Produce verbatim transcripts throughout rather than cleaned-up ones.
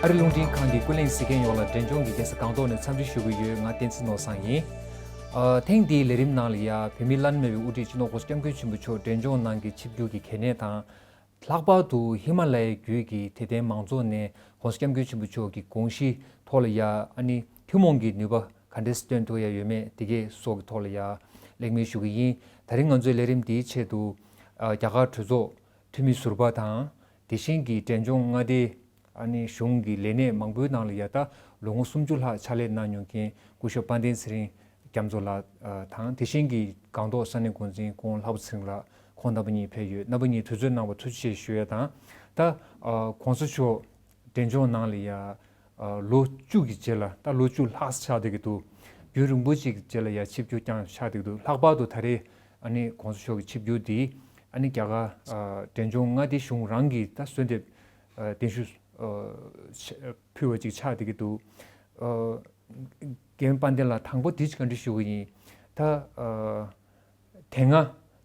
ཨ་རི་རླུང་འཕྲིན་ཁང་གི་ཀུན་གླེང་གཟིགས་མཁན་ཡོངས་ལ་འབྲས་ལྗོངས་ཀྱི་རྒྱལ་ས་སྒང་ཏོག་ནས་འཚམས་འདྲི་ཞུ་གི་ཡོད། ང་བསྟན་འཛིན་ནོར་བཟང་ཡིན། ཨ། ཐེངས་འདིའི་ལས་རིམ་ནང་ལ་ཡ་བོད་མིའི་བླ་ན་མེད་པའི་དབུ་ཁྲིད་སྤྱི་ནོར་༸གོང་ས་༸སྐྱབས་མགོན་ཆེན་པོ་མཆོག་འབྲས་ལྗོངས་ནང་གི་ཆིབས་བསྒྱུར་གྱི་གལ་གནད་དང་། ལྷག་པར་དུ་ཧི་མ་ལ་ཡའི་རྒྱུད་ཀྱི་དད་ལྡན་མང་ཚོགས་ནས་༸གོང་ས་༸སྐྱབས་མགོན་ཆེན་པོ་མཆོག་གི་དགོངས་གཞིའི་ཐོག་ལ་ཡ་ཨ་ནི་ཐུན་མོང་གི་ནུས་པ་ག་འདྲས་སྟོན་ཐུབ་ཡ་ཡོད་མེད་དེ་གས་སོགས་ཀྱི་ཐོག་ལ་ཡ་གླེང་མོལ་ཞུ་གི་ཡིན། ད་རིང་ང་ཚོའི་ལས་རིམ་འདིའི་ཆེད་དུ་ཨ། རྒྱ་གར་གྲོས་ཚོགས་འཐུས་མི་ཟུར་པ་དང་། དེ་བཞིན་གྱི་འབྲས་ལྗོངས་མངའ་སྡེའི་ཨ་ནི་གཞུང་གི་ལས་སྣེ་མང་པོའི་ནང་ལ་ཡ་ད་ལོ་ངོ་སུམ་ཅུ་ལྷག་ཕྱག་ལས་གནང་མྱོང་མཁན་སྐུ་ཞབས་དཔལ་ལྡན་ཚེ་རིང་རྒྱ་མཚོ་ལགས་དང་། དེ་བཞིན་གྱི་སྒང་ཏོག་ས་གནས་འགོ་འཛིན་སྐུ་ངོ་ལྷ་བུ་ཚེ་རིང་ལགས། ཁོང་རྣམ་པ་གཉིས་ཕེབས་ཡོད། རྣམ་པ་གཉིས་དུས་ཚོད་གནང་བར་ཐུགས་རྗེ་ཆེ་ཞུ་ཡ་དང་། ད་༸གོང་ས་མཆོག་འབྲས་ལྗོངས་ནང་ལ་ཡ་ལོ་བཅུ་གི་རྗེས་ལ། ད་ལོ་བཅུ་ལྷག་ཙམ་ཆགས་བསྡད་ཀྱི་འདུག་རྒྱུན་རིང་པོ་ཅིག་རྗེས་ལ་ཡ་ཆིབས་བསྒྱུར་བསྐྱངས་ཆགས་བསྡད་ཀྱི་འདུག་ལྷག་པར་དུ་ད་རེས་ཨ་ནི་༸གོང་ས་མཆོག་གི་ཆིབས་བསྒྱུར་འདི་ཨ་ནི་རྒྱ་གར་འབྲས་ལྗོངས་མངའ་སྡེ་གཞུང་རང་གིས་ད་གསོལ་འདེབས་གདན་ཞུ་ཕུལ་བ་ཅིག་ཆགས་བསྡད་ཀྱི་འདུག་རྒན་དཔལ་ལྡན་ལགས། དང་པོ་དེ་ཅིག་བཀའ་འདྲི་ཞུ་གི་ཡིན། ད་དེ་སྔ་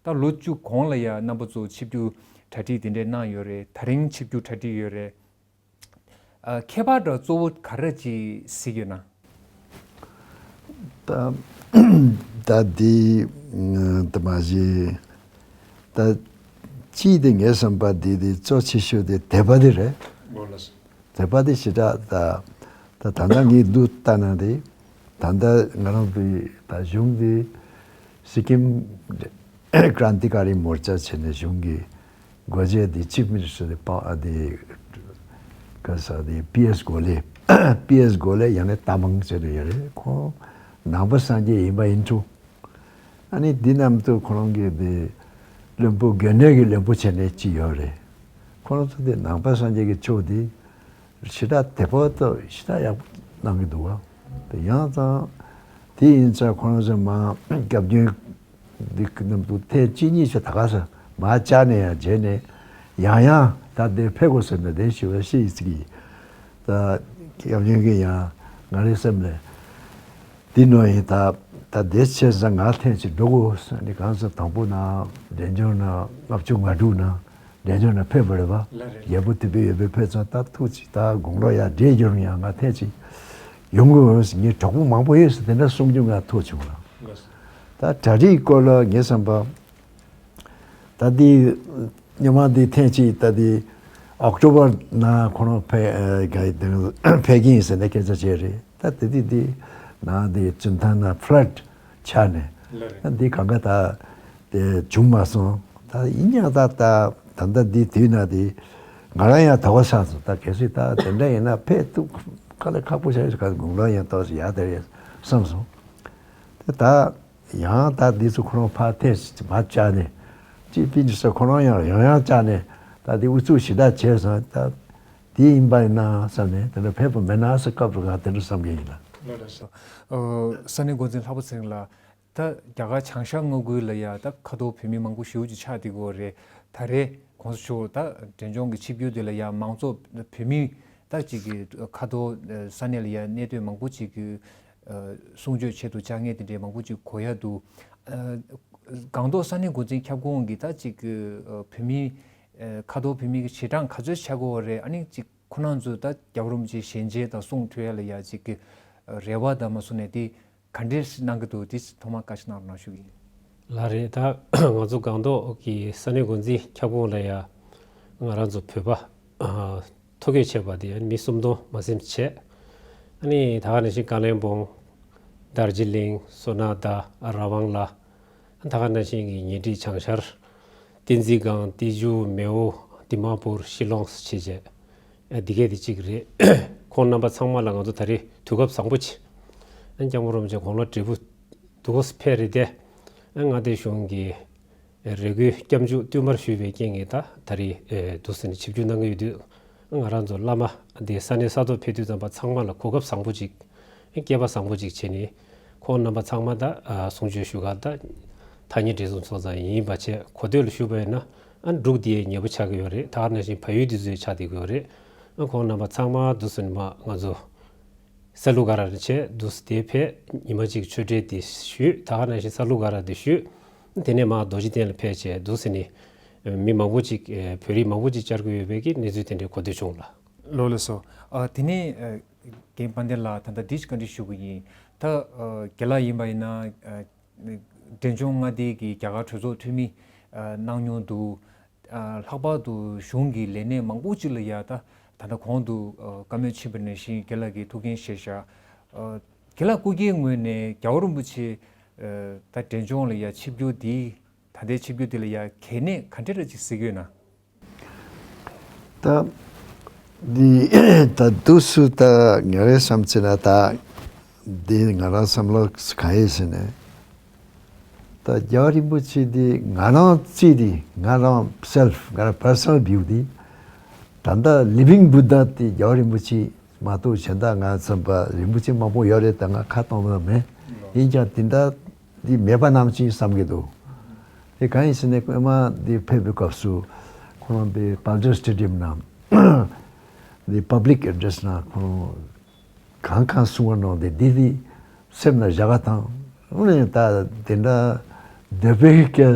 ད་ལོ་བཅུ་གོང་ལ་ཡ་རྣམ་པ་ཚོ་ཆིབས་བསྒྱུར་གྲ་སྒྲིག་དེ་འདྲས་གནང་ཡོད་རེད། ད་རིང་ཆིབས་བསྒྱུར་གྲ་སྒྲིག་ཡོད་རེད། ཨ། ཁྱད་པར་དུ་གཙོ་བོ་ག་རེ་ཅིག་གཟིགས་ཡོད་ན། ད་ད་འདི་ད་མ་གཞི་ད་གཅིག་དེ་ངའི་བསམ་པ་འདི་དེ་གཙོ་ཆེ་ཤོས་དེ་དད་པ་དེ་རེད། དད་པ་དེ་ཞེ་དྲག་ད་ད་ད་ལྟ་ངས་འདུག་ལྟ་ན་དེ། ད་ལྟ་ང་རང་ཚོའི་ད་གཞུང་འདི་སི་ཀིམ་ཀྲན་ཏི་ཀ་རི་མོར་ཅ་བྱས་ནས་གཞུང་གི་འགོ་བྱེད་དེ་ཆིབ་མི་ནི་སི་ཊར་དེ་པ་ཨ་དེ་ག་ས་དེ་པི་ཨེས་གོ་ལེ། པི་ཨེས་གོ་ལེ་ཡང་ན་ཏ་མང་ཟེར་ནས་ཡོད་རེད། ཁོང་ནང་པ་སངས་རྒྱས་ཡིན་པ་ཡིན་འགྲོ། ཨ་ནི་འདི་རྣམས་ཚོ་ཁོ་རང་གི་དེ་བློན་པོ་རྒན་གནས་ཀྱི་བློན་པོ་བྱས་ནས་ཅི་ཡོད་རེད། ཁོ་རང་ཚོ་དེ་ནང་པ་སངས་རྒྱས་ཀྱི་ཕྱོགས་དེ་ཞེ་དྲག་དད་པ་དང་ཞེ་དྲག་ཡག་པོ་གནང་གི་འདུག་བ། དེ་ཡང་ཙང་དེ་ཡིན་ཙང་ཁོ་རང་ཚོ་མ་སྐྱབས་མགོན་འདི་རྣམས་ཚོ་ཐེངས་གཅིག་གཉིས་ཤིག་ད་ག་ས་མ་བཅར་ནས་ཡང་རྗེས་ནས་ཡང་ཡང་ད་དེར་ཕེབས་དགོས་ཟེར་ནས་དེ་ཞུ་བ་ཤེས་ཡིན་ཟིག་གི། ད་སྐྱབས་མགོན་གྱི་ཡང་ང་རའི་སེམས་ལ། འདི་ནོ་ཡིན། ད་ད་དེ་བྱས་ཙང་ང་ཐེངས་གཅིག་འགྲོ་དགོས་ཟེར་ནས། གང་ཟེར་དང་པོ་ན་འབྲས་ལྗོངས་ན་ལྔ་བཅུ་ང་དྲུག་ན་འབྲས་ལྗོངས་ན་ཕེབས་པ་རེད་པ། ལགས་རེད། རྒྱལ་པོ་དེ་བས་ཡོད་པའི་ཕེབས་ཙང་ད་ཐུགས་ཅིག་ད་དགུང་ལོ་ཡར་བགྲེས་གྱུར་ཡང་ང་ཐེངས་གཅིག་ཡོང་དགོས་ཟེར། ངའི་གྲོགས་པོ་མང་པོ་ཡོད་ཟེར་དེ་འདྲ་གསུང་རྒྱུ་ང་ཐུག་བྱུང་ལ། ལགས་སོ། ད་གྲ་སྒྲིག་སྐོར་ལ་ངའི་བསམ་པ། ད་འདི་ཉི་མ་འདི་ཐེངས་གཅིག་ད་འདི་ཨོག་ཊོ་བར་ནང་ཁོ་རང་ཕེ་ཨ་ག་ཕེབས་ཀྱི་ཡིན་ཟེར་ནས་སྐད་ཆ་བྱས་རེད། ད་དེ་དུས་འདི་ནང་འདི་ཙུན་ཐང་ན་ཕ་ལད་ཆགས་ནས། ལགས་རེད། ད་འདི་གང་ག་ད་དེ་བྱུང་མ་སོང་། ད་ཡིན་ཡང་ད་ད་ད་ལྟ་འདི་དུས་ན་འདི་ང་རང་ཡང་དོགས་པ་ཆགས་སོང་། ད་གལ་སྲིད་ད་དེ་འདྲ་ཡིན་ན་ཕེབས་ཐུབ་དཀའ་ལས་ཁག་པོ་ཆགས་ཡོད་ས། ག་དགུང་ལོ་ཡང་ཏོག་ཙམ་ཡར་དེར་བསམ་སོང་། དེ་ད། ཡང་ད་འདི་ཚོ་ཁོ་རང་ཕར་ཐེངས་མ་བཅར་ནས་ཅིག་པིན་ཅི་ས་ཁོ་རང་ཡང་ཡང་ཡང་བཅར་ནས་ད་འདི་ཨུ་ཚུགས་ཞེ་དྲག་བྱས་སོང་། ད་འདི་ཡིན་པ་ཡིན་ན་བསམ་ནས་དེ་འདྲ་ཕེབས་པ་མེད་ན་ཟེར་སྐབས་སུ་ང་དེ་འདྲ་བསམ་གྱི་ཡིན་ལ། ལགས་སོ། ཨ། ས་གནས་འགོ་འཛིན་ལྷག་པ་ཚེ་རིང་ལགས། ད་རྒྱ་གར་བྱང་ཤར་མངའ་ཁུལ་ལ་ཡ་ད་ཁ་ཐོར་བོད་མི་མང་པོ་ཞེ་པོ་ཅིག་ཆགས་བསྡད་ཀྱི་ཡོད་རེད། ད་རེས་༸གོང་ས་མཆོག་ད་འབྲས་ལྗོངས་ཀྱི་ཆིབས་བསྒྱུར་དེ་ལ་ཡ་མང་ཚོགས་བོད་མི་ད་ཅིག་གི་ཁ་ཐོར་ས་གནས་ལ་ཡ་གནས་སྡོད་མང་པོ་ཅིག་གི་གསུང་ཆོས་ཆེད་དུ་བཅར་མཁན་དེ་འདྲའི་མང་པོ་ཅིག་གོ་ཡ་འདུག་སྒང་ཏོག་ས་གནས་འགོ་འཛིན་ཁྱབ་ཁོངས་ཀྱི་ད་ཅིག་བོད་མི་ཁ་ཐོར་བོད་མི་གི་བྱེ་གྲངས་ག་ཚོད་ཆགས་ཀྱི་ཡོད་རེད། ཨ་ནི་ཅིག་ཁོ་རང་ཚོ་ད་རྒྱལ་བ་རིན་པོ་ཆེ་ཞལ་མཇལ་དང་གསུང་ཐོས་ཡ་ལ་ཡ་ཅིག་གི་རེ་བ་དང་མ་སོང་ནས་དེ་ག་འདྲས་གནང་གི་འདུག་དེ་ཐོག་མར་བཀའ་ཤག་ནང་ལ་གནང་ཞུ་གི་ཡིན། ལགས་རེད། ད་ང་ཚོ་སྒང་ཏོག་གི་ས་གནས་འགོ་འཛིན་ཁྱབ་ཁོངས་ལ་ཡ་ང་རང་ཚོ་བོད་པ་ཐོ་བཀོད་བྱས་པ་དེ་ཡང་མི་སུམ་སྟོང་མ་ཟིན་བྱས། ཨ་ནི་ད་ག་ནང་བཞིན་ཀ་ལོན་སྦུག་དར་ཇི་ལིང་སོ་ན་དྷ་ར་ཝང་ལ། ད་ག་ནང་བཞིན་གྱི་ཉེ་འཁྲིས་བྱང་ཤར་བསྟན་འཛིན་སྒང་ཏི་ཇུ་མེའོ་དི་མ་པུར་ཤི་ལོང་བྱས་བྱས། འདི་གས་དེ་གཅིག་རེད། ཁོང་རྣམ་པ་ཚང་མ་ལ་ང་ཚོ་ད་རེས་དུས་སྐབས་བཟང་པོ་ཅིག་སྐྱབས་མགོན་རིན་པོ་ཆེ་དགུང་ལོ་བགྲེས་པོ་འདུག་སེ་ཕེབས་རེད་དེ། མངའ་སྡེ་གཞུང་གི་རེ་སྐུལ་སྐྱབས་འཇུག་བསྟུད་མར་ཞུས་པའི་རྐྱེན་གྱིས་ད་ད་རེས་འདུག་སེ་ནས་ཆིབས་བསྒྱུར་གནང་གི་ཡོད་དུས། ང་རང་ཚོ་བླ་མ་དེ་ས་གནས་ས་ཐོག་ཕེབས་དུས་ཙམ་པ་ཚང་མ་ལ་གོ་སྐབས་བཟང་པོ་ཅིག་སྐལ་པ་བཟང་པོ་ཅིག་བྱས་ནས། ཁོང་རྣམ་པ་ཚང་མ་ད་གསུང་ཆོས་ཞུ་ག་ད་ཐག་ཉེ་འབྲེལ་ཚོགས་ཚང་ཡིན་པ་བྱས། གོ་ཐོས་ལ་ཞུས་པ་ཡིན་ན་ཨ་འབྲུག་དེ་ཉེ་པོ་ཆགས་ཀྱི་ཡོད་རེད། ད་ག་ནང་བཞིན་བལ་ཡུལ་དེ་ཚོ་ཡང་ཆགས་བསྡད་ཀྱི་ཡོད་རེད། ཨ་ཁོང་རྣམ་པ་ཚང་མ་འདུག་སེ་ནས་མ་ང་ཚོ་ས་ལུ་ག་ར་རེ་བྱས་འདུག་སེ་དེ་ཕེབས། ཉི་མ་གཅིག་ཆོས་འབྲེལ་དེ་ཞུས། ད་ག་ནང་བཞིན་ས་ལུ་ག་ར་དེ་ཞུས། དེ་ནས་མ་རྡོ་རྗེ་གདན་ལ་ཕེབས་བྱས་འདུག་སེ་ནས་མི་མང་པོ་ཅིག་བོད་རིགས་མང་པོ་ཅིག་བཅར་གྱི་ཡོད་པའི་གི་གནས་ཚུལ་དེ་འདྲའི་གོ་ཐོས་བྱུང་ལ། ལགས་སོ། ཨ། དེ་ནས་ཨ། རྒན་དཔལ་ལྡན་ལགས། ད་ལྟ་འདི་ཞིག་བཀའ་འདྲི་ཞུ་གི་ཡིན། ད་ཨ། རྒན་ལགས་ཡིན་པ་ཡིན་ན་ཨ། འབྲས་ལྗོངས་མངའ་སྡེ་གི་རྒྱ་གར་གྲོས་ཚོགས་འཐུས་མི་ཨ། གནང་མྱོང་འདུག་ཨ། ལྷག་པར་དུ་གཞུང་གི་ལས་གནས་མང་པོ་ཅིག་ལ་ཡ་ད་ད་ལྟ་གོང་དུ་ཨ། བཀའ་མོལ་ཕྱིན་པ་ནང་བཞིན་རྒན་ལགས་ཀྱིས་ཐུགས་འགན་བཞེས་བཞག་ཨ། རྒན་ལགས་སྐུ་སྒེར་ངོས་ནས་རྒྱལ་བ་རིན་པོ་ཆེ་ཨ། ད་འབྲས་ལྗོངས་ལ་ཡ་ཆིབས་བསྒྱུར་འདི། ད་ལྟའི་ཆིབས་བསྒྱུར་འདི་ལ་ཡ་གལ་གནད་ག་འདྲ་རེ་ཅིག་གཟིགས་ཡོད་ན། ད་འདི་ད་དུས་སུ་ད་ངའི་བསམ་ཚུལ་ན། ད་འདི་ང་རང་བསམ་བློ་གང་ཡིན་ཟེར་ན། ད་རྒྱལ་བ་རིན་པོ་ཆེ་འདི་ང་རང་རྩིས་འདི། ང་རང་self། ང་རང་personal view འདི། ད་ལྟ་living Buddha འདི་རྒྱལ་བ་རིན་པོ་ཆེ་མ་གཏོགས་གཞན་དག་ང་བསམ་པ་རིན་པོ་ཆེ་མང་པོ་ཡོད་རེད། ད་ང་ཁ་གཏོང་ཐབས་མེད། ཡིན་ཀྱང་དེ་འདྲ་འདི་མེད་པ་ནང་བཞིན་བསམ་གྱི་འདུག་དེ་གང་ཡིན་ཟེར་ན། སྔོན་མ་འདི་ཕེབས་པའི་སྐབས་སུ་ཁོ་རང་འདི་Cultural Stadium ནང་འདི་public address ནང་ཁོ་རང་གང་གང་གསུང་བ་གནང་སྟེ། འདི་འདི་སེམས་ལ་བཞག་པ་དང་། དངོས་གནས་ད་དེ་འདྲ་འདོད་པའི་གི་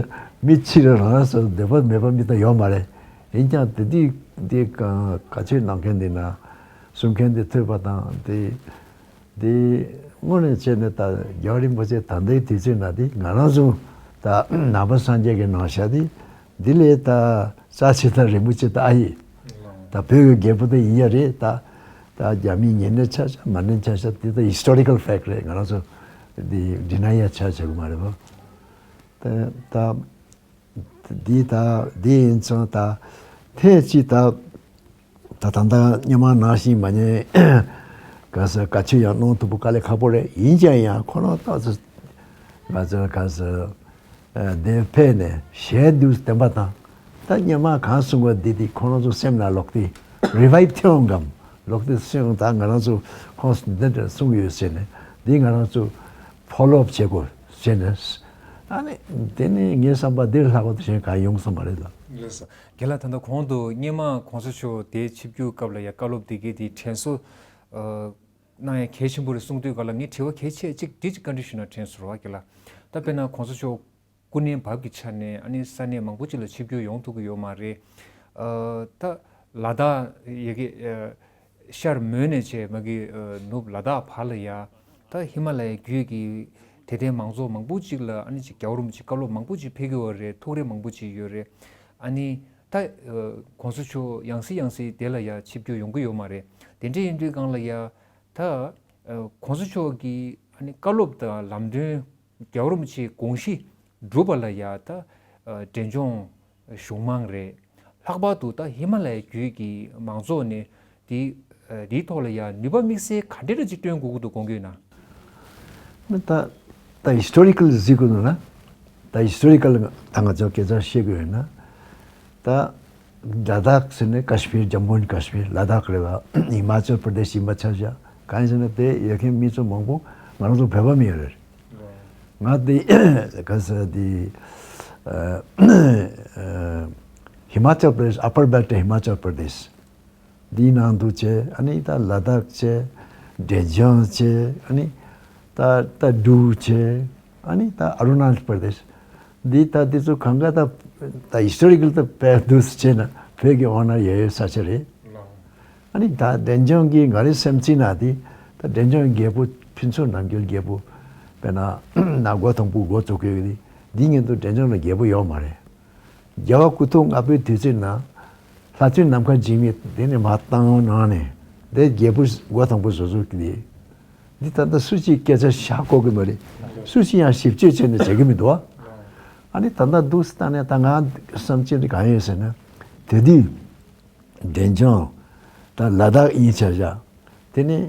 མི་ཕྱི་རུ་རང་རང་སོ་སོ་འདོད་པ་མེད་པ་མི་ད་ཡོད་མ་རེད། ཡིན་ཀྱང་དེ་དུས་འདི་ག་བཀའ་ཆོས་གནང་མཁན་འདི་ན་གསུང་མཁན་འདི་ཐོས་པ་དང་། དེ་དེ་དངོས་གནས་བྱས་ནས་ད་རྒྱལ་བ་རིན་པོ་ཆེ་ད་ལྟའི་དུས་ཚོད་ན་འདི་ང་རང་ཚོ་ད་ནང་པ་སངས་རྒྱས་ཀྱི་ནང་ཤ་འདི་འདི་ལས་ད་རྩ་ཆེ་ད་རིན་པོ་ཆེ་ད་ཨ་ཡེ། ད་བོད་ཀྱི་རྒྱལ་པོ་དེ་ཡིན་ཡ་རེད། ད་ད་རྒྱ་མིས་ཉན་ནས་ཆ་ཆ་མ་ཉན་ཆ་ཆ་དེ་ད་historical fact རེད། ང་རང་ཚོ་འདི་འདི་ན་ཡ་ཆ་ཆ་གི་མ་རེད་པ། ད་ད་འདི་ད་འདི་ཡིན་ཙང་ད་ཐེངས་གཅིག་ད་ད་ད་ད་སྔོན་མ་ནང་བཞིན་མ་ཉན་ག་ས་བཀའ་ཆོས་ཡང་གནང་ཐུབ་པ་དཀའ་ལས་ཁག་པོ་རེད། ཡིན་ཀྱང་ཡང་ཁོ་རང་ཏོག་ཙམ་ང་ཚོ་ག་ས་འདིར་ཕེབས་ནས་ཞལ་དུ་བསྟན་པ་དང་། ད་སྔོན་མ་གང་གསུང་བ་འདི་འདི་ཁོ་རང་ཚོ་སེམས་ལ་ལོག་སྟེ་revive ཐེབས་འོང་གམ། ལོག་སྟེ་གསུང་ད་ང་རང་ཚོ་ཁོང་འདི་འདྲ་གསུང་ཡོད་ཟེར་ནས་འདི་ང་རང་ཚོ་follow up བྱེད་དགོས་ཟེར་ནས། ཨ་ནི་དེ་ནི་ངའི་བསམ་པ་འདིར་ལྷག་པ་དེ་གཞན་གང་ཡོང་ས་མ་རེད་ལ། ལགས་སོ། རྒན་ལགས། ད་ལྟ་གོང་དུ་སྔོན་མ་གོང་ས་མཆོག་དེ་ཆིབས་བསྒྱུར་སྐབས་ལ་ཡ་བཀའ་སློབ་དེ་གའི་དེ་དྲན་གསོ་ཨ། གནང་ཡ་གལ་ཆེན་པོ་རེད་གསུངས་དུས་ག་ལ་ངས་དྲི་བ་གལ་ཆེ་གཅིག་འདི་གཅིག་བཀའ་འདྲི་ཞུས་ན་དྲན་སོང་ར་རྒན་ལགས། ད་དཔེར་ན་གོང་ས་མཆོག་སྐུ་ངལ་བབས་ཀྱི་ཆ་ནས་ཨ་ནི་ས་གནས་མང་པོ་ཅིག་ལ་ཆིབས་བསྒྱུར་ཡོང་ཐུབ་ཀྱི་ཡོད་མ་རེད། ཨ། ད་ལ་དྭགས་ཡ་གི་ཨ། ཤར་མོན་ནས་བྱས་མ་གི་ཨ། ནུབ་ལ་དྭགས་བར་ལ་ཡ། ད་ཧི་མ་ལ་ཡའི་རྒྱུད་ཀྱི་དད་ལྡན་མང་ཚོགས་མང་པོ་ཅིག་ལ་ཨ་ནི་ཅིག་རྒྱལ་བ་རིན་པོ་ཆེ་བཀའ་སློབ་མང་པོ་ཅིག་ཕེབས་ཀྱི་ཡོད་རེད། ཐུགས་རེ་མང་པོ་ཅིག་ཡོད་རེད། ཨ་ནི་ད་ཨ། གོང་ས་མཆོག་ཡང་སེ་ཡང་སེ་དེ་ལ་ཡ་ཆིབས་བསྒྱུར་ཡོང་གི་ཡོད་མ་རེད། དེ་འདྲ་ཡིན་དུས་སྒང་ལ་ཡ། ད་ཨ། གོང་ས་མཆོག་གི་ཨ་ནི་བཀའ་སློབ་དང་ལམ་སྟོན། རྒྱལ་བ་རིན་པོ་ཆེའི་དགོངས་གཞི་སྒྲུབ་པ་ལ་ཡ་ད་ཨ། འབྲས་ལྗོངས་གཞུང་མང་རེད། ལྷག་པར་དུ་ད་ཧི་མ་ལ་ཡའི་རྒྱུད་ཀྱི་མང་ཚོགས་ནས་དེ་ཨ། དེའི་ཐོག་ལ་ཡ་ནུས་པ་དམིགས་བསལ་ག་འདྲ་རེ་ཅིག་བཏོན་དགོས་ཀྱི་འདུག་དགོངས་ཀྱི་ཡོད་ན། ད་ད་historical གཟིགས་དགོས་འདུག་ན། ད་historical ད་ང་ཚོ་སྐད་ཆ་བཤད་དགོས་ཡོད་ན། ད་ལ་དྭགས་ཟེར་ནས་ཀ་ཤི་མིར། ཇམ་མུ་ཨེན་ཀ་ཤི་མིར། ལ་དྭགས་རེད་བ། ཧི་མ་ཅལ་པར་དེ་ཤི་ཡིན་པ་ཆ་བཞག་གང་ཡིན་ཟེར་ན་དེ་ཡོད་མཁན་མི་ཚོ་མང་པོ་ང་རང་ཚོ་བོད་པ་མི་ཡོད་རེད། ང་དེ་ག་ས་དེ་ཨ། ཨ། ཧི་མ་ཅལ་པར་དེ་ཤི། ཨ་པར་བྷེལ་ཊི་ཧི་མ་ཅལ་པར་དེ་ཤི་འདིའི་ནང་དུ་བྱས། ཨ་ནི་ད་ལ་དྭགས་བྱས། འབྲས་ལྗོངས་བྱས། ཨ་ནི་ད་ད་འབྲུག་བྱས། ཨ་ནི་ད་ཨ་རུ་ན་ཅལ་པར་དེ་ཤི། འདི་ད་འདི་ཚོ་གང་ག་ད་ད་ཧི་སི་ཊོ་རི་ཀལ་ད་དཔེ་འདུག་སེ་བྱས་ན་བོད་ཀྱི་འོག་ན་ཡོད་ཡོད་ས་ཆ་རེད། ཨ་ནི་ད་འབྲས་ལྗོངས་ཀྱི་ང་རའི་སེམས་ཅན་ན་དེ་ད་འབྲས་ལྗོངས་རྒྱལ་པོ་ཕུན་ཚོགས་རྣམ་རྒྱལ་རྒྱལ་པོ་དཔེར་ན་ན་འགོ་དང་པོ་འགོ་བཙུགས་ཡོད་དེ། འདི་སྔོན་དུ་འབྲས་ལྗོངས་ལ་རྒྱལ་པོ་ཡོད་མ་རེད། རྒྱལ་བ་སྐུ་ཐོག་ལྔ་པའི་དུས་ཚོད་ན་ལྷ་བཙུན་ནམ་མཁའ་འཇིགས་མེད་དེ་ནས་མར་བཏང་གནང་ནས་དེ་རྒྱལ་པོ་འགོ་དང་པོ་བཟོ་བཟོ་གི་དེ། འདི་ད་ལྟ་སུ་གཅིག་སྐད་ཆ་བཞག་གོ་གི་མ་རེད། སུ་གཅིག་ཡང་ཞིབ་དཔྱོད་བྱས་ནས་བྱེད་ཀྱི་མི་འདུག་ཨ། ཨ་ནི་ད་ལྟ་འདུག་སེ་ད་ནས་ད་ང་བསམ་ཚུལ་འདི་གང་ཡོད་ཟེར་ན། དེ་དུས་འབྲས་ལྗོངས་ད་ལ་དྭགས་ཡིན་ཆ་བཞག་དེ་ནས་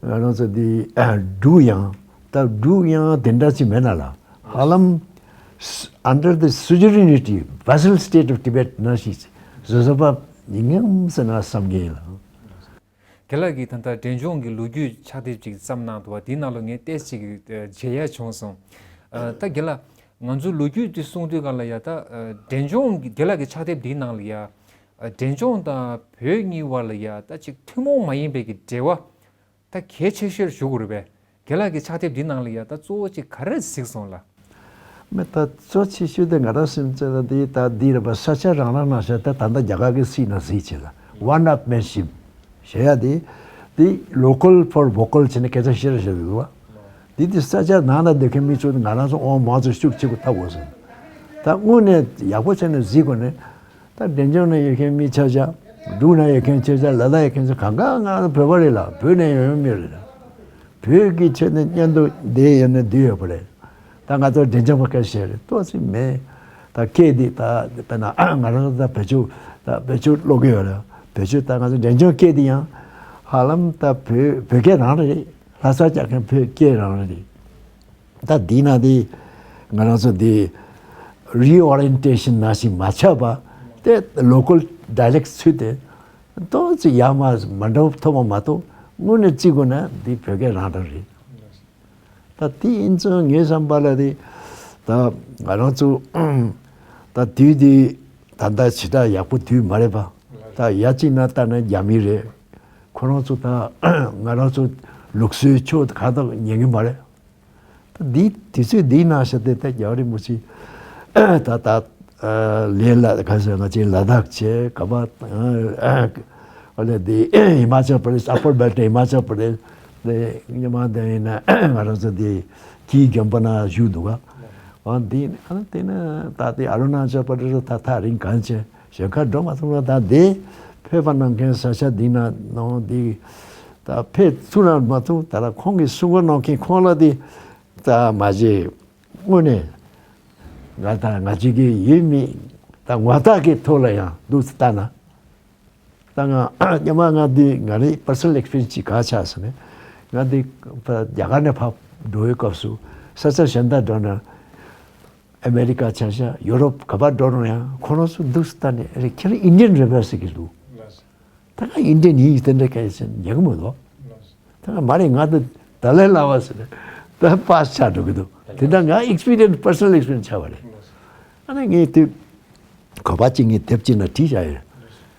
ང་རང་ཚོ་འདི་འབྲུག་ཡང་ད་འབྲུག་ཡང་དེ་འདྲ་ཅིག་མེད་ན་ལ། ཧ་ལམ་under the suzerainty, vassal state of Tibet ནང་ཞིག་བཟོ་བཟོ་བ་ཡིན་ངམ་ཟེར་ན་བསམ་གྱི་ཡིན་ལ། རྒན་ལགས་ཀྱིས་ད་ལྟ་འབྲས་ལྗོངས་ཀྱི་ལོ་རྒྱུས་ཕྱག་དེབ་ཅིག་བརྩམས་གནང་འདུག་བ། དེའི་ནང་ལ་ངས་ཏོག་ཙམ་ཅིག་མཇལ་ཡ་བྱུང་སོང་། ཨ། ད་རྒན་ལགས། ང་ཚོའི་ལོ་རྒྱུས་དེ་གསུང་དུས་སྒང་ལ་ཡ་ད་ཨ། འབྲས་ལྗོངས་ཀྱི་རྒན་ལགས་ཀྱི་ཕྱག་དེབ་འདིའི་ནང་ལ་ཡ། ཨ། འབྲས་ལྗོངས་དང་བོད་གཉིས་བར་ལ་ཡ་ད་ཅིག་ཐུན་མོང་མ་ཡིན་པའི་གི་འབྲེལ་བ་ད་གལ་ཆེ་ཤོས་ཞུ་དགོས་རེད་པས། རྒན་ལགས་ཀྱི་ཕྱག་དེབ་འདིའི་ནང་ལ་ཡ་ད་གཙོ་བོ་ཅིག་ག་རེ་གཟིགས་སོང་ལ། མི་ད་གཙོ་ཆེ་ཤོས་དེ་ང་རང་སེམས་ཚོད་ལ་འདི་ད་འདི་རེད་པ། ས་ཆ་རང་རང་ན་ཤ་ད་ད་ལྟ་རྒྱ་གར་གྱི་སྲིད་ན་སྲིད་ཆེ་ལ། One upmanship. ཞེས་ཡ་དེ། དེ་local for vocal བྱས་ནས་སྐད་ཆ་བཤད་ར་བཤད་འདུག་བ། དེ་དེ་ས་ཆ་ནང་ལ་སྡོད་མཁན་མི་ཚོ་ང་རང་ཚོ་ཨོ་མང་ཚོ་ཤུགས་ཆེ་པོ་ལྟ་དགོས་སོང་། ད་དངོས་གནས་ཡག་པོ་བྱས་ནས་གཟིགས་དགོས་ནས། ད་འབྲས་ལྗོངས་ནས་ཡོད་མཁན་མི་ཆ་ཆ། འབྲུག་ནས་ཡོད་མཁན་ཆ་ཆ། ལ་དྭགས་ཡོད་མཁན་ཆ་གང་ག་ང་རང་བོད་པ་རེད་ལ། བོད་ནས་ཡོང་མི་རེད་ལ། བོད་ཀྱི་ཆེད་དུ་སྙན་ཐོ་འདི་ཡོད་ནས་འདི་ཡོད་པ་རེད། ད་ང་ཚོ་འབྲས་ལྗོངས་པ་སྐད་བཤད་རེད་ཏོག་ཙམ་མེད། ད་སྐད་འདི་ད་དཔེར་ན་ང་རང་ད་བེད་སྤྱོད་ད་བེད་སྤྱོད་ཀློག་གི་ཡོད་རེད། བེད་སྤྱོད་ད་ང་ཚོ་འབྲས་ལྗོངས་སྐད་འདི་ཡང་ཧ་ལམ་ད་བོད་བོད་སྐད་རང་རེད། ལྷ་ས་རྒྱག་མཁན་བོད་སྐད་རང་རེད། ད་འདི་ན་འདི་ང་རང་ཚོ་འདི་reorientation ནང་བཞིན་མ་ཆགས་པ་དེ་local dialect ཚུད་དེ་ཏོག་ཙམ་ཡར་མར་མ་འདྲ་བ་ཐོབ་པ་མ་གཏོགས་དངོས་གནས་བརྩི་དགོས་ན་འདི་བོད་སྐད་རང་རང་རེད། ད་དེ་ཡིན་ཙང་ངའི་བསམ་པ་ལ་དེ་ད་ང་རང་ཚོ་ད་དུས་དེ་ད་ལྟ་ཞེ་དྲག་ཡག་པོ་དུས་མ་རེད་པ། ད་ཡ་གཅིག་ན་ལྟ་ན་རྒྱ་མི་རེད། ཁོ་རང་ཚོ་ད་ང་རང་ཚོ་ལུགས་སྲོལ་ཆོས་གང་དག་ཉན་གི་མ་རེད། ད་འདི་དུས་ཚོད་འདིའི་ནང་བཞིན་དེ་ད་རྒྱལ་བ་རིན་པོ་ཆེ་ད་ད་ལས་ལ་ག་ཟེར་ང་ཅིག་ལ་དྭགས་བྱས་ག་པ་ཨ་ལས་དེ་ཧི་མ་ཅལ་པྲ་དེཤ། ཨ་པར་བྷེལ་ཊི་ཧི་མ་ཅལ་པྲ་དེཤ་དེ་ཉི་མ་དེ་ཡིན་ན་ང་རང་ཚོ་དེ་གིའི་དགོན་པ་ན་བཞུགས་འདུག་ག་འོ་འདི་ཨ་དེ་ན་ད་དེ་ཨ་རུ་ན་ཅལ་པྲ་དེཤ་ད་ཐག་རིང་གང་བྱས་གཞན་ཁ་འགྲོ་མ་ཐུབ་ན། ད་དེ་ཕེབས་པ་གནང་མཁན་ས་ཆ་འདི་ན་ནང་འདི་ད་ཕེབས་ཐུབ་ན་མ་ཐུབ་ད་ལ་ཁོང་གིས་གསུང་གི་གནང་མཁན་ཁོང་ལ་དེ་ད་མ་བྱེད། དངོས་གནས་ང་དང་ང་གཅིག་གི་ཡིད་མི་ད་ངོ་རྟགས་ཀྱི་ཐོག་ལ་ཡང་འདུག་ལྟ་ན། ད་ང་སྔོན་མ་ང་འདི་ང་རའི་personal experience ཅིག་ག་ཆགས་སོང་ནས། ང་འདི་རྒྱ་གར་ནས་ཕར་འགྲོ་བའི་སྐབས་སུ་ས་ཆ་གཞན་དག་འགྲོ་ན། ཨ་མེ་རི་ཀ་ཆ་བཞག་ཡུ་རོབ་ག་པར་འགྲོ་རུང་ཡང་ཁོ་རང་ཚོ་འདུག་ལྟ་ནས་ཨ་རེ་ཁྱེད་རང་ཨིན་ཌི་ཡན་རེད་པས་ཟེར་གྱི་འདུག་ད་ང་ཨིན་ཌི་ཡན་ཡིན་དེ་འདྲ་གལ་ཆེན་ཉན་གི་མི་འདུག་ད་ང་མ་རེད་ང་ད་ད་ལའི་བླ་མ་ཟེར་ནས་ད་པཱ་སི་ཆགས་འགྲོ་གི་འདུག་དེ་འདྲ་ང་ཨེག་སི་པི་རི་ཡན་སི་personal experience ཆགས་པ་རེད། ཨ་ནི་ངས་དེ་ག་པར་ཅིག་ངས་དེབ་ཅིག་ན་བྲིས་བཞག་ཡོད།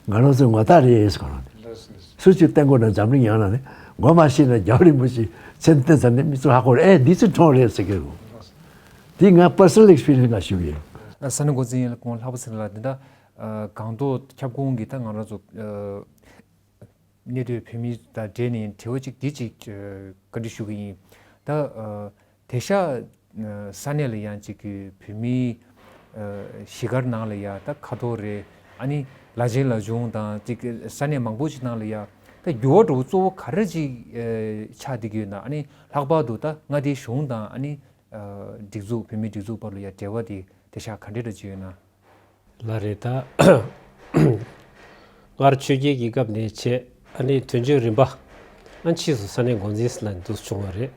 ང་རང་ཚོའི་ངོ་རྟགས་རེད་ཟེར་གོ་རང་དེ། སུ་ཞིག་བསྟན་དགོས་ན་འཛམ་གླིང་ཡོངས་ལ་ནི་ངོ་མ་ཤེས་ན་རྒྱལ་བ་རིན་པོ་ཆེ་མཚན་བསྟན་ཚར་ནས་མི་ཚོ་ཧ་གོ་རེད། ཨེ་འདི་ཚོ་གྲོང་རེད་ཟེར་གི་རེད། དེ་ང་personal experience ང་ཞུ་གི་ཡིན། ས་གནས་འགོ་འཛིན་ཡིན་ལ་ཁོང་ལྷག་པ་ཟེར་ལ་དེ་འདྲ་སྒང་ཏོག་ཁྱབ་ཁོངས་ཀྱི་ད་ང་རང་ཚོ་གནས་སྡོད་བོད་མི་དང་འབྲེལ་ནས་དྲི་བ་གཅིག་འདི་གཅིག་བཀའ་འདྲི་ཞུ་གི་ཡིན། ད་དེང་སང་ས་གནས་ལ་ཡང་གཅིག་གི་བོད་མི་གཞིས་སྒར་ནང་ལ་ཡང་ད་ཁ་ཐོར་རེད། ཨ་ནི་ལ་ཆེན་ལ་ཆུང་དང་གཅིག་ས་གནས་མང་པོ་ཞིག་ནང་ལ་ཡང་ད་འགྱུར་བ་འགྲོ་བ་གཙོ་བོ་ག་རེ་ཅིག་ཆགས་བསྡད་ཀྱི་ཡོད་ན། ཨ་ནི་ལྷག་པར་དུ་ད་མངའ་སྡེའི་གཞུང་དང་ཨ་ནི་སྒྲིག་འཛུགས་བོད་མིའི་སྒྲིག་འཛུགས་བར་ལ་ཡང་འབྲེལ་བ་དེ་དེང་སང་ག་འདྲ་འདྲ་ཅིག་ཡོད་ན། ལགས་རེད། ད་སྔར་ཆོས་རྒྱལ་གྱི་སྐབས་ནས་བྱས་ཨ་ནི་དོན་གཅོད་རིམ་པ་ཨ་ཕྱིས་སུ་ས་གནས་འགོ་འཛིན་ལ་འདུག་བྱུང་བ་རེད།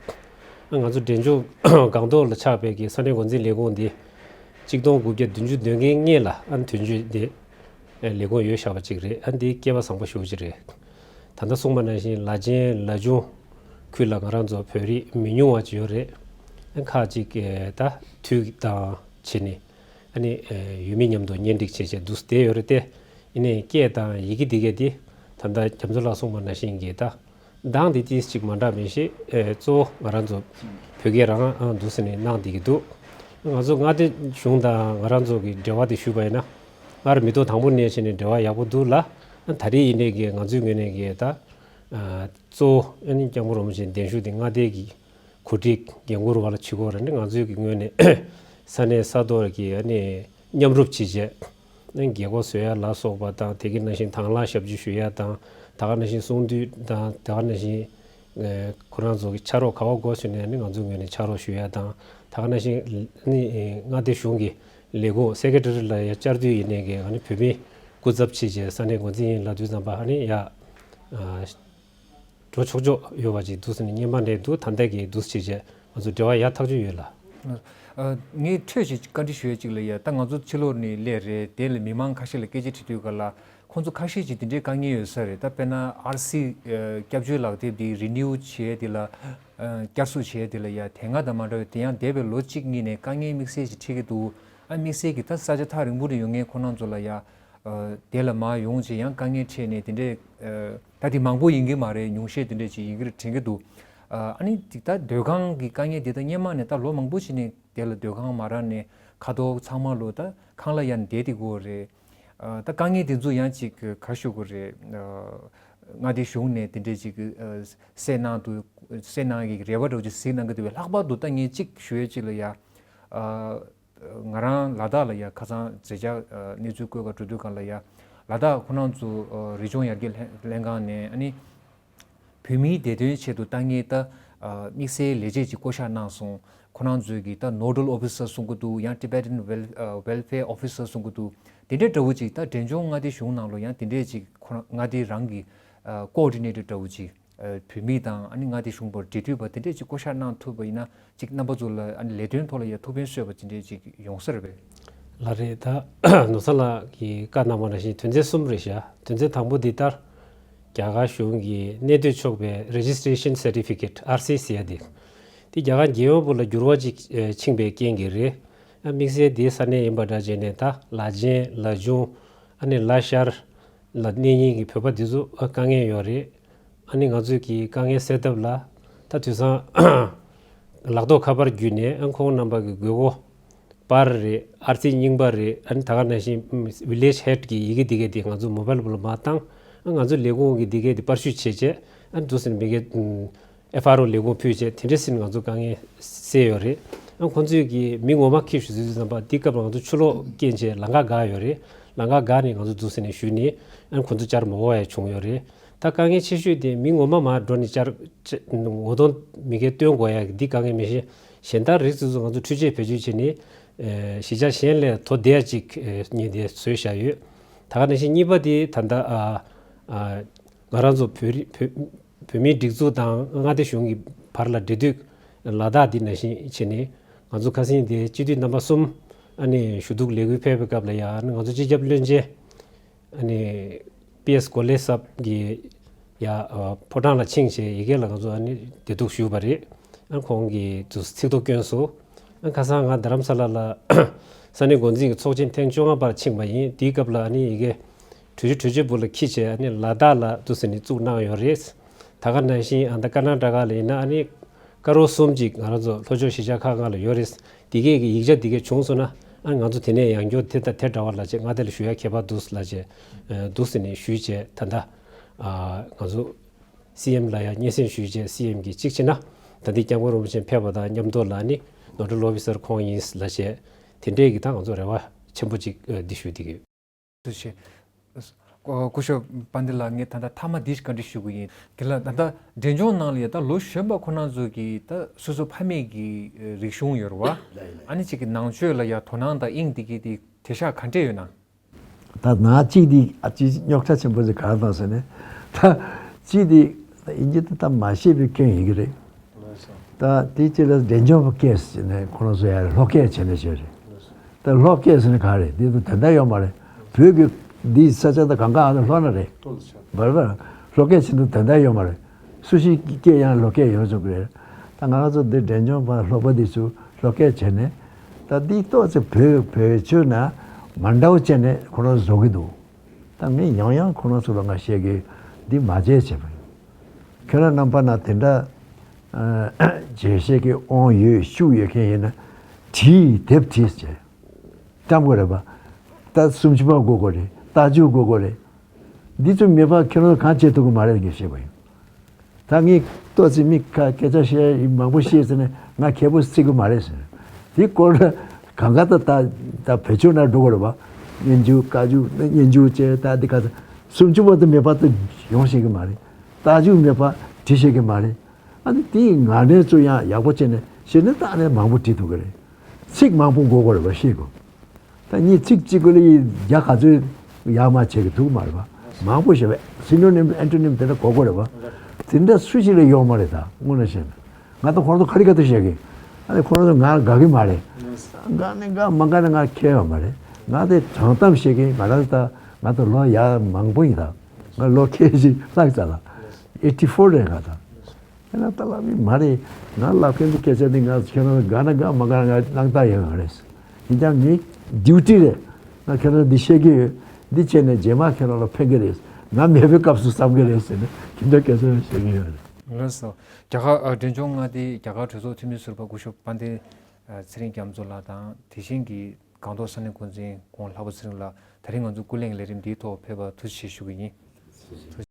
ཨ་ང་ཚོ་འབྲས་ལྗོངས་སྒང་ཏོག་ལ་ཆགས་པའི་གི་ས་གནས་འགོ་འཛིན་ལས་ཁུངས་འདི་གཅིག་སྟོང་དགུ་བརྒྱ་བདུན་ཅུ་དོན་བརྒྱད་ལ་ཨ་ནི་དོན་གཅོད་འདི་ལས་ཁུངས་ཡོད་བཞག་པ་ཅིག་རེད། ཨ་འདི་སྐལ་བ་བཟང་པོ་ཞེ་པོ་ཅིག་རེད། ད་ལྟ་གསུངས་པ་ནང་བཞིན་ལ་ཆེན་ལ་ཆུང་ཁུལ་ལ་ང་རང་ཚོ་བོད་རིགས་མི་ཉུང་བ་ཅིག་ཡོད་རེད། ཨ་ཁག་ཅིག་ད་དུས་དང་བྱས་ནས། ཨ་ནི་ཡུལ་མི་མཉམ་དུ་གཉེན་སྒྲིག་བྱས་བྱས་འདུག་སེ་བསྡད་ཡོད་རེད་དེ། ཡིན་ནའི་སྐད་དང་ཡི་གེ་འདི་གས་འདི་ད་ལྟ་རྒྱ་མཚོ་ལགས་གསུངས་པ་ནང་བཞིན་གྱི་ད་གདངས་འདི་ཏིས་ཅིག་མ་འདྲ་མིན་ཞེས་གཙོ་བོ་ང་རང་ཚོ་བོད་སྐད་རང་འདུག་སེ་ནས་གནང་བསྡད་ཀྱི་འདུག་ང་ཚོ་མངའ་སྡེ་གཞུང་དང་ང་རང་ཚོ་གི་འབྲེལ་བ་དེ་ཞུས་པ་ཡིན་ན། སྔར་མི་ཐོག་དང་པོ་ནས་བྱས་ནས་འབྲེལ་བ་ཡག་པོ་འདུག་ལ། ད་རེས་ཡིན་ནའི་གི་ང་ཚོའི་ངོས་ནས་གི་ད་གཙོ་བོ་ཨ་ནི་སྐྱབས་མགོན་རིན་པོ་ཆེའི་གདན་ཞུ་དེ་མངའ་སྡེ་གི་གོ་སྒྲིག་འགན་འཁུར་བ་ལ་ཆི་གོ་ར་ནི་ང་ཚོའི་གི་ངོས་ནས་ས་གནས་ས་ཐོག་གི་ཨ་ནི་མཉམ་རུབ་བྱེད་བྱས་ཨ་ནི་རྒྱལ་སྒོ་བཟོ་ཡ་ལ་སོགས་པ་དང་དེ་གི་ནང་བཞིན་དང་བླངས་ཞབས་ཕྱི་ཞུ་ཡ་དང་ད་ག་ནང་བཞིན་གསུང་དུས་དང་ད་ག་ནང་བཞིན་ཁོ་རང་ཚོ་གི་ཕྱག་རོགས་ག་བ་དགོས་ཟེར་ནས་ཨ་ནི་ང་ཚོའི་ངོས་ནས་ཕྱག་རོགས་ཞུ་ཡ་དང་ད་ག་ནང་བཞིན་ཨ་ནི་མངའ་སྡེ་གཞུང་གི་ལས་ཁུངས་སེ་ཀེ་ཊ་རི་ལ་ཡ་བཅར་དུས་ཡིན་ནའི་གི་ཨ་ནི་བོད་མི་སྐུ་ཚབ་བྱེད་བྱས་ས་གནས་འགོ་འཛིན་ཡིན་ལབ་དུས་ཙམ་པ་ཨ་ནི་ཡ། འགྲོ་ཆོག་ཆོག་ཡོད་པ་ཅིག་འདུག་ཟེར་ནས་བརྙན་པར་འདྲ་འདུག་ད་ལྟ་གི་འདུག་ཟེར་བྱས་ང་ཚོ་འབྲེལ་བ་ཡག་ཐག་ཆོད་ཡོད་ལ། ཨ། ངས་འཕྲོས་ཤིག་བཀའ་འདྲི་ཞུ་ཡས་ཅིག་ལ་ཡ། ད་ང་ཚོ་ཕྱི་ལོགས་ནས་སླེབས་རེད། དེ་ལ་མི་མང་ཁ་ཤས་ལ་སྐད་ཆ་དྲིས་དུས་ག་ལ་ཁོང་ཚོ་ཁ་ཤས་ཅིག་དེ་འདྲའི་དཀའ་ངལ་ཡོད་ས་རེད། ད་དཔེར་ན་ཨར་སི་ཨ་སྐྱབས་བཅོལ་ལག་དེབ་དེ་རི་ནིའུ་བྱས་དེ་ལ་ཨ་བསྐྱར་གསོ་བྱས་དེ་ལ་ཡ་དེ་སྔ་དང་མ་འདྲ་བའི་དེ་ཡང་འདས་པའི་ལོ་གཅིག་གཉིས་ནས་དཀའ་ངལ་དམིགས་བསལ་ཅིག་འཕྲད་ཀྱི་འདུག་ཨ་དམིགས་བསལ་གྱི་ད་ས་ཆ་ཐག་རིང་པོ་ནས་ཡོང་མཁན་ཁོ་རང་ཚོ་ལ་ཡ། ཨ་དེ་ལ་མར་ཡོང་བྱས་ཡང་དཀའ་ངལ་འཕྲད་ནས་དེ་འདྲས་ཨ་ད་དེ་མང་པོ་ཡིན་གྱི་མ་རེད། ཉུང་ཤས་དེ་འདྲས་ཅིག་ཡིན་གྱི་རེད་དྲན་གྱི་འདུག་ཨ་ཨ་ནི་ཅིག་ད་སྡོད་ཁང་གི་དཀའ་ངལ་དེ་ད་སྔོན་མ་ནས་ད་ལོ་མང་པོ་ཞིག་ནས་དེ་ལ་སྡོད་ཁང་མ་རག་ནས་ཁ་ཐོག་ཚང་མ་ལོ་ད་ཁང་གླ་ཡང་བསྡད་དེ་དགོས་རེད། ཨ་ད་དཀའ་ངལ་དེ་ཚོ་ཡང་ཅིག་ག་ཞུ་དགོས་རེད། ཨ་ མངའ་སྡེ་གཞུང་ནས་དེ་འདྲས་ཅིག་གསན་གནང་འདུག་གསན་གནང་གི་རེ་བ་འདྲ་བོ་ཅིག་གཟིགས་གནང་གི་འདུག་པས། ལྷག་པར་དུ་ད་ངས་གཅིག་ཞུ་ཡས་ཅིག་ལ་ཡ། ང་རང་ལ་དྭགས་ལ་ཡ་ཁ་སང་མཛད་འཆར་གནས་ཚུལ་བཀོད་ག་འགྲོ་དུས་སྒང་ལ་ཡ། ལ་དྭགས་ཁོ་རང་ཚོ་རི་ལྗོངས་ཡར་རྒྱས་ལྷན་ལྷན་ཁང་ནས་ཨ་ནི་བོད་མིའི་བདེ་དོན་ཆེད་དུ་ད་ངས་ད་དམིགས་བསལ་ལས་བྱེད་ཅིག་བསྐོ་བཞག་གནང་སོང་། ཁོ་རང་ཚོས་ཀྱི་ད་nodal officer་གསུང་གི་འདུག་ཡང་Tibetan Wel- Welfare Officer་གསུང་གི་འདུག་དེ་འདྲའི་འདྲ་བོ་ཅིག་ད་འབྲས་ལྗོངས་མངའ་སྡེ་གཞུང་ནང་ལོ་ཡང་དེ་འདྲའི་ཅིག་ཁོ་རང་མངའ་སྡེ་རང་གི་coordinator་འདྲ་བོ་ཅིག་བོད་མི་དང་ཨ་ནི་མངའ་སྡེ་གཞུང་བར་འབྲེལ་མཐུད་པ་དེ་འདྲས་ཅིག་བསྐོ་བཞག་གནང་ཐུབ་པ་ཡིན་ན་ཅིག་རྣམ་པ་ཚོ་ལ་ཨ་ནི་ལས་དོན་ཐོག་ལ་ཡ་ཐུགས་ཕན་གསོས་པ་དེ་འདྲས་ཅིག་ཡོང་ས་རེད་པས། ལགས་རེད། ད་ནོར་བཟང་ལགས་ཀྱིས་བཀའ་གནང་བ་ནང་བཞིན་དོན་ཚན་གསུམ་རེད་ཤག་དོན་ཚན་དང་པོ་འདི་ལྟར། རྒྱ་གར་གཞུང་གི་གནས་སྡོད་ཆོག་པའི་Registration Certificate R C་ཟེར་ཡ་འདི། འདི་རྒྱ་གར་རྒྱལ་ཡོངས་པོ་ལ་འགྱུར་བ་ཅིག་ཕྱིན་པའི་རྐྱེན་གྱིས་རེད། དམིགས་བསལ་འདིའི་ས་གནས་ཡིན་པ་འདྲ་བྱས་ནས་ད་ལ་ཆེན་ལ་ཆུང་ཨ་ནི་ལ་ཤར་ལ་གནས་མཁན་གྱི་བོད་པ་འདི་ཚོ་དཀའ་ངལ་ཡོད་རེད། ཨ་ནི་ང་ཚོས་ཀྱི་དཀའ་ངལ་སེལ་ཐབས་ལ་ད་དུས་སང་ལག་ཐོག་ཁ་པར་བརྒྱུད་ནས་ཨ་ཁོང་རྣམ་པ་གི་དགོས་མཁོ་པར་རེད། ཨར་ཙི་རྙིང་པ་རེད། ཨ་ནི་ད་ག་ནང་བཞིན་Village Head་གི་ཡི་གེ་འདི་གས་དེ་ང་ཚོ་mobile་བུ་ལ་མ་བཏང་། ཨ་ང་ཚོ་ལས་ཁུངས་ཀྱི་འདི་གས་དེ་པར་བཤུས་བྱས་བྱས་ཨ་འདུག་ཟེར་མི་གས་F R O་ལས་ཁུངས་ཕུལ་བྱས་དེ་འདྲས་ཟིན་ང་ཚོ་དཀའ་ངལ་སེལ་ཡོད་རེད། ཨ་ཁོང་ཚོས་ཀྱི་མི་ངོ་མ་འཁྱེར་ཞུ་ཚུལ་ཙམ་པ་འདི་སྐབས་ལ་ང་ཚོ་ཆུ་ལོག་རྐྱེན་བྱས་ལམ་ཁ་འགག་ཡོད་རེད། ལམ་ཁ་འགག་ནས་ང་ཚོ་འདུག་ཟེར་ནས་ཞུས་ནས་ཨ་ཁོང་ཚོ་བཅར་མ་དགོས་པ་ཡང་བྱུང་ཡོད་རེད། ད་དཀའ་ངལ་ཆེ་ཤོས་དེ་མི་ངོ་མ་མར་འགྲོ་ནས་བཅར་ངོ་གདོང་མི་སྒེར་སྟོན་དགོས་ཡ་འདི་དཀའ་ངལ་མི་ཤེས། གཞན་དག་རིགས་སོ་སོ་ང་ཚོ་འཕྲུལ་ཆས་བེད་སྤྱོད་བྱས་ནས་གཞིས་ཆགས་གཞན་ལས་དོ་བདེ་ཡ་ཅིག་ཉིན་དེ་བཟོས་བཞག་ཡོད། ད་ག་ནང་བཞིན་གཉིས་པ་དེ་ད་ལྟ་ང་རང་ཚོ་བོད་རིགས་བོད་བོད་མིའི་སྒྲིག་འཛུགས་དང་མངའ་སྡེ་གཞུང་གི་བར་ལ་འབྲེལ་མཐུད་ལ་དྭགས་འདི་ནང་བཞིན་བྱས་ནས་ང་ཚོ་ཁ་སང་དེ་སྤྱི་འཐུས་རྣམ་པ་གསུམ་ཨ་ནི་ཞུ་གཏུག་ལས་འགུལ་ཕེབས་པའི་སྐབས་ལ་ཡང་ང་ཚོ་སྤྱི་ཁྱབ་བློན་ཆེན་ཨ་ནི་པི་ཨེས་གོ་ལེ་སབ་གི་ཡ་ཕོ་བྲང་ལ་ཕྱིན་བྱས་ཡི་གེ་ལ་ང་ཚོ་ཨ་ནི་བདེ་སྡུག་ཞུས་པ་རེད། ཨ་ཁོང་གིས་དུ་ཚིག་ཐོ་བསྐྱོན་སོང་། ཨ་ཁ་སང་ང་རྡ་རམ་ས་ལ་ལ་ས་གནས་འགོ་འཛིན་གྱི་ཚོགས་ཆེན་ཐེངས་བཅོ་ལྔ་པར་ཕྱིན་པ་ཡིན། དེའི་སྐབས་ལ་ཨ་ནི་ཡི་གེ་གྲོས་ཆོད་གྲོས་ཆོད་པོ་ལ་འཁྱེར་བྱས་ཨ་ནི་ལ་དྭགས་ལ་འདུག་ཟེར་ནས་བཙུགས་གནང་ཡོད་རེད། ད་ག་ནང་བཞིན་ཨ་ད་ཀར་ནཱ་ཊ་ཀ་ལ་ཡིན་ན་ཨ་ནི་ཀ་རོར་གསུམ་ཅིག་ང་རང་ཚོ་ལྷོ་ཕྱོགས་གཞིས་ཆགས་ཁག་ལྔ་ལ་ཡོད་རེད། དེ་གས་ཀྱི་ཡིག་ཆ་དེ་གས་བྱུང་སོང་ན་ཨ་ནི་ང་ཚོ་དེ་ནས་ཡང་བསྐྱར་དེ་དང་དེ་འདྲ་བ་ལ་བྱས་ང་དེ་ལ་ཞུ་ཡ་ཁྱད་པར་འདུག་ལ་བྱས་འདུག་ཟེར་ནས་ཞུས་བྱས་ད་ལྟ་ང་ཚོ་སི་ཨེམ་ལ་ཡང་སྙན་སེང་ཞུས་བྱས་སི་ཨེམ་གྱིས་གཅིག་བྱས་ན་ད་ལྟའི་སྐྱབས་མགོན་རིན་པོ་ཆེ་ཕེབས་པ་དང་མཉམ་དུ་ལ་ནི་ནོ་ཌལ་ཨོ་ཕི་སར་ཁོང་ཡིན་ལ་བྱས་དེ་འདྲས་ཀྱི་ད་ང་ཚོ་རེ་བ་ཆེན་པོ་ཅིག་འདི་ཞུ་བསྡད་ཀྱི་ཡོད། ཐུགས་རྗེ་ཆེ། སྐུ་ཞབས་པཎྜི་ཏ་ལགས། ངས་ད་ལྟ་མཐའ་མ་འདི་བཀའ་འདྲི་ཞུ་གི་ཡིན། དེ་ལ་ད་ལྟ་འབྲས་ལྗོངས་ནང་ལ་ཡ་ད་ལོ་གཞོན་པ་ཁོ་རང་ཚོ་གིས་ད་སོ་སོ་ཕ་མེས་ཀྱི་རིག་གཞུང་ཡོད་རེད་བ། ཨ་ནི་ཅིག་གི་ནང་ཆོས་ལ་ཡ་དོ་སྣང་དང་དབྱིངས་འདི་གི་དེ་དེ་ཤག་ག་འདྲས་ཡོད་ན། ད་ནང་གཅིག་འདི་ཨ་ཅིག་རྙོག་དྲ་ཆེན་པོ་ཅིག་ག་རེ་བཏང་ཟེར་ནས་ད་གཅིག་འདི་ད་དབྱིན་ཇི་ད་ད་མ་ཤེས་པའི་སྐྱོན་ཡིན་གྱི་རེད། ད་དེ་ཅི་ལ་འབྲས་ལྗོངས་པ་སྐད་ཟེར་ནས་ཁོ་རང་ཚོ་ཡར་ལྷོ་སྐད་བྱས་ནས་བྱས་རེད། ད་ལྷོ་སྐད་ཟེར་ནས་ག་རེད། འདི་ཚོ་དོན་དག་ཡོད་མ་རེད། བོད་ཀྱི་འདི་ས་ཆ་ད་གང་ག་ཨ་ནི་ལྷོ་ན་རེད། བར་བར་ལྷོ་སྐད་ཟེར་ན་དོན་དག་ཡོད་མ་རེད། སུ་ཞིག་གི་སྐད་ཡང་ལྷོ་སྐད་ཡོང་ཆོག་གི་རེད། ད་ང་རང་ཚོ་འདི་འབྲས་ལྗོངས་པ་ལྷོ་པ་འདི་ཚོ་ལྷོ་སྐད་བྱས་ནས་ད་འདི་ཏོག་ཙམ་བོད་བོད་ཆོས་ན་མ་འདྲ་བོ་བྱས་ནས་ཁོ་རང་བཟོ་གི་འདུག་ད་ངས་ཡང་ཡང་ཁོ་རང་ཚོ་ལ་ང་བཤད་གི་འདི་མ་བྱེད་བྱས་པ་ཡིན། ཁྱོད་རང་རྣམ་པ་ན་དེ་འདྲ་ཨ་རྗེས་ཤེས་ཀྱི་དབང་ཡོད་ཤུགས་ཡོད་མཁན་ཡིན་ན་བྲིས་དེབ་བྲིས་བྱས་བཀྲམ་དགོས་རེད་པ། ད་སུམ་ཅུ་པ་དགོས་དགོས་རེད། རྟ་རྒྱུག་དགོས་དགོས་རེད། འདི་ཚོ་མེད་པ་ཁྱོད་རང་གང་བྱེད་ཐུབ་ཀྱི་མ་རེད་ངས་བཤད་པ་ཡིན། ད་ངས་ཏོག་ཙམ་མི་ཁ་སྐད་ཆ་བཤད་མང་པོ་བཤད་ཟེར་ནས་ང་མཁས་པོ་བརྩི་གི་མ་རེད་ཟེར། དེ་སྐོར་ལ་གང་ག་ད་ད་ད་བེད་སྤྱོད་ན་འགྲོ་དགོས་རེད་པ། སྙན་ཞུ་བཀའ་བརྒྱུད་སྙན་ཞུ་བཅས་ད་འདི་ག་ད་སུམ་ཅུ་པ་དུ་མེད་པ་དུ་ཡོང་ཤེས་ཀྱི་མ་རེད། རྟ་རྒྱུག་མེད་པ་བྲིས་ཤེས་ཀྱི་མ་རེད། ཨ་ནི་དེའི་ངག་འདྲེན་ཚོ་ཡང་ཡག་པོ་བྱས་ནས་བཤད་ནས་ད་ནས་མང་པོ་བྲིས་ཐུབ་ཀྱི་རེད། ཚིག་མང་པོ་འགོད་དགོས་རེད་པ་ཤེས་དགོས། ད་ངས་ཚིག་གཅིག་གི་ལ་ཡི་རྒྱ་ག་ཚོད་ཡག་མ་བྱེད་ཀྱི་འདུག་མ་རེད་པ། མང་པོ་ཞེས་པས་སི་ནོ་ནིམ་ཨན་ཊོ་ནིམ་དེ་འདྲ་གོ་དགོས་རེད་པ། དེ་འདྲ་སུ་ཞིག་ལ་ཡོང་མ་རེད། ད་དངོས་གནས་བཤད་ན་ང་ད་ཁོང་ཚོ་ག་རེ་ག་ཚོད་བཤད་ཀྱི། ཨ་ནི་ཁོང་ཚོ་ང་དགའ་གི་མ་རེད། དགའ་ནི་དགའ་མ་དགའ་ནི་ང་ཁྱད་ཡོད་མ་རེད། ང་དེ་དྲང་གཏམ་བཤད་ཀྱི་ང་རང་ད་ང་ད་ལོ་ཡག་མང་པོ་ཡིན། ད་ང་ལོ་ཁྱད་ཅིག་ལྷག་ཙམ་ལ་ཨེ་ཊི་ཕོར་རེད་ང་ད། ཁྱེད་རང་ལྟ་ལབ་ཡིན་མ་རེད། ང་ལབ་མཁན་གྱི་སྐད་ཆ་འདི་ང་ཁྱེད་རང་དགའ་ན་དགའ་མ་དགའ་ན་ང་སྣང་དག་ཡོད་མ་རེད། ཡིན་ཀྱང་ངའི་ཌིའུ་ཊི་རེད། ང་ཁྱེད་རང་འདི་བཤད་ཀྱི་ཡོད། འདི་བྱས་ནས་རྗེས་མ་ཁྱེད་རང་ལ་ཕན་གྱི་རེད། ང་མེད་པའི་སྐབས་སུ་བསམ་གྱི་རེད་ཟེར་ནས་དེ་འདྲ་སྐད་ཆ་བཤད་ཀྱི་ཡོད་རེད། ལགས་སོ། རྒྱ་གར་ཨ་འབྲས་ལྗོངས་མངའ་སྡེའི་རྒྱ་གར་གྲོས་ཚོགས་འཐུས་མི་ཟུར་པ་སྐུ་ཞབས་དཔལ་ལྡན་ཨ་ཚེ་རིང་རྒྱ་མཚོ་ལགས་དང་དེ་བཞིན་གྱི་སྒང་ཏོག་ས་གནས་འགོ་འཛིན་ཁོང་ལྷག་པ་ཚེ་རིང་ལགས་ད་རིང་ང་ཚོ་ཀུན་གླེང་ལས་རིམ་འདིའི་ཐོག་ཕེབས་པར་ཐུགས་རྗེ་ཆེ་ཞུ་གི་ཡིན། ཐུགས་རྗེ་ཆེ།